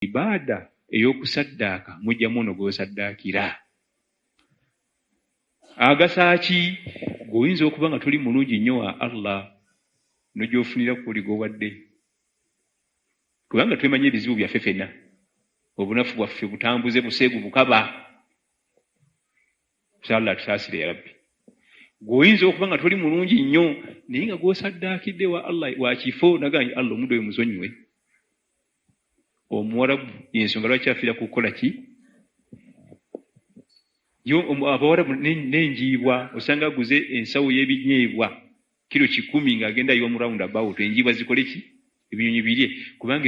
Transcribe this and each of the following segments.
Ibaada ey'okusaddaaka mujjamu ono gw'osaddaakira. Agasa ki? Gwe oyinza okuba nga toli mulungi nnyo wa Allah n'ogyofunira ku oli gw'owadde. Kubanga twemanyi ebizibu byaffe ffenna. Obunafu bwaffe butambuze buseegu bukaba. Allah atusaasire ya Rabbi. Gwe oyinza okuba nga toli mulungi nnyo naye nga gw'osaddaakidde wa Allah wa kifo nagamba Allah omuddu oyo musonyiwe. Omuwarabu y'ensonga lwaki afiira ku kukola ki? Yo abawarabu n'enjiibwa osanga aguze ensawo y'ebinyeebwa kiro 100 ng'agenda ayiwa mu round about enjiibwa zikole ki? Ebinyonyi birye kubanga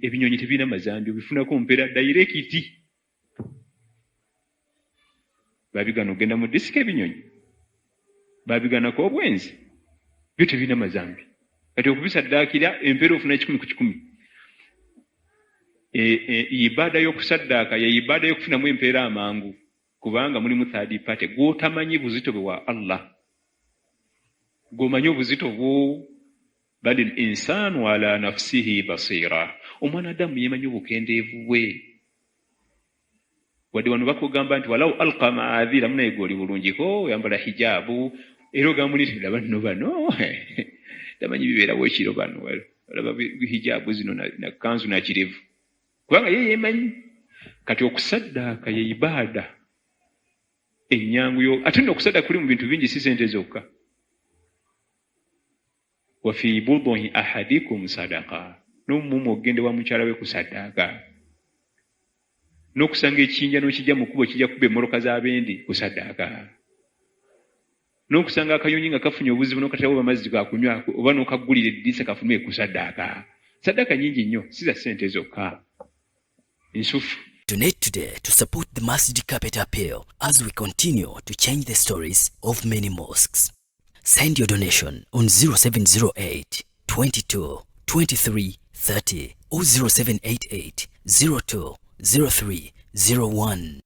ebinyonyi tebirina mazambi obifunako mpeera direct. Babigana okugenda mu disiko ebinyonyi, babiganako obwenzi, byo tebirina mazambi. Kati okubisaddaakira empeera ofuna 100 ku 100. Ibaada y'okusaddaaka ye ibaada y'okufunamu empeera amangu kubanga mulimu third party gw'otamanyi buzito bwe wa Allah. Gw'omanyi obuzito bwo balil insaanu ala nafsihi basira. Omwana Adamu yeemanyi obukendeevu bwe. Wadde wano bakugamba nti walau alqa maadhira munaye gw'oli bulungiko oyambala hijaabu era ogamba muli nti laba nno bano tamanyi bibeerawo ekiro bano olaba hijaabu zino na kanzu na kirevu kubanga ye yeemanyi. Kati okusaddaaka ye ibaada ennyangu yo ate nno okusaddaaka kuli mu bintu bingi si sente zokka. Wa fi budui ahadikum sadaqa n'omummu ogende wa mukyala we kusaddaaka n'okusanga ekiyinja n'okijja mu kkubo kijja kukuba emmoloka z'abendi kusaddaaka n'okusanga akayonyi nga kafunye obuzibu n'okaterawo amazzi ga kunywa oba n'okaggulira eddirisa kafume kusaddaaka. Saddaaka nnyingi nnyo si za ssente zokka nsufu. Donate today to support the Masjid Carpet Appeal as we continue to change the stories of many mosques. Send your donation on 0708 22 23 30 or 0788 02 03 01.